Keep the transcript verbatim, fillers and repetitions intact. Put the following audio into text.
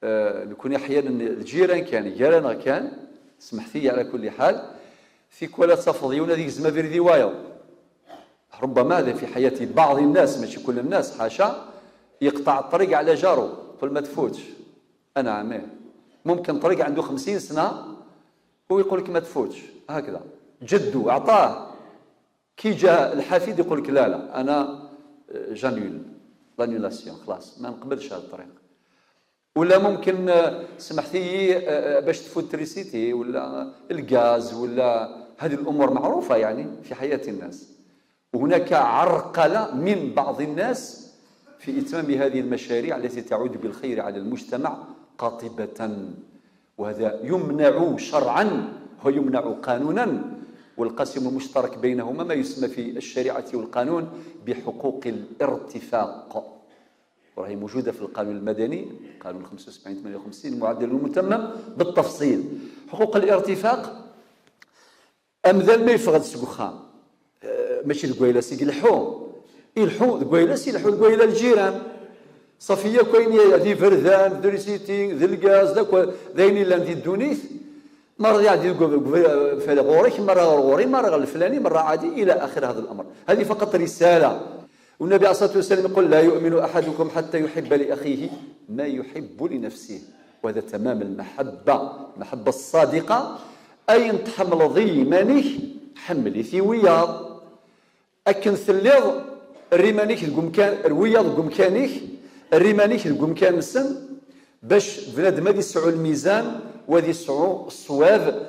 Eh, nekkni ḥyanen d lǧiran kan, gar-aneɣ kan, smeḥt-iyi ɛla kulli ḥal, tikwal ad tafeḍ yiwen ad igzem abrid i wayeḍ. ربما هذا في حياة بعض الناس، ماشي كل الناس، حاشا، يقطع الطريق على جاره، يقول: "ما تفوتش". أنا عمي. ممكن طريق عنده خمسين سنة ويقول لك: "ما تفوتش". هكذا. جده أعطاه. كي جاء الحفيد يقول لك: "لا، لا، أنا، آه، j'annule، l'annulation، خلاص، ما نقبلش هذا الطريق". ولا ممكن، آه، سمحتي، آه، آه، باش تفوت تريسيتي ولا الغاز ولا هذه الأمور معروفة يعني في حياة الناس. وهناك عرقلة من بعض الناس في إتمام هذه المشاريع التي تعود بالخير على المجتمع قاطبة، وهذا يمنع شرعا ويمنع قانونا. والقاسم المشترك بينهما ما يسمى في الشريعة والقانون بحقوق الارتفاق، وراهي موجودة في القانون المدني، قانون خمسة وسبعين ثمانية وخمسين المعدل المتمم بالتفصيل. حقوق الارتفاق، أمدال ما يفغد سكوخا، آه، ماشي دقويلة سيك الحو، يلحو دقويلة سي الحو دقويلة الجيران. صافي، يا كاين يا ذي فردان، ذي ريسيتي، ذي الغاز، ذاك، ذاين إلا ذي الدونيث. ما رضي عندي يقول: "فلا غورك، مرة غوري، مرة الفلاني، مرة عادي"، إلى آخر هذا الأمر. هذه فقط رسالة. والنبي عليه الصلاة والسلام يقول: "لا يؤمن أحدكم حتى يحب لأخيه ما يحب لنفسه". وهذا تمام المحبة، المحبة الصادقة. أين تحمل ذي مانيك، حملي في وياض. أكن ثليض الريمانيك دقم كان، الوياض دقم كانيك، الريمانيك دقم كان نسن، باش بنادم هذا يسعو الميزان وهذا يسعو الصواب.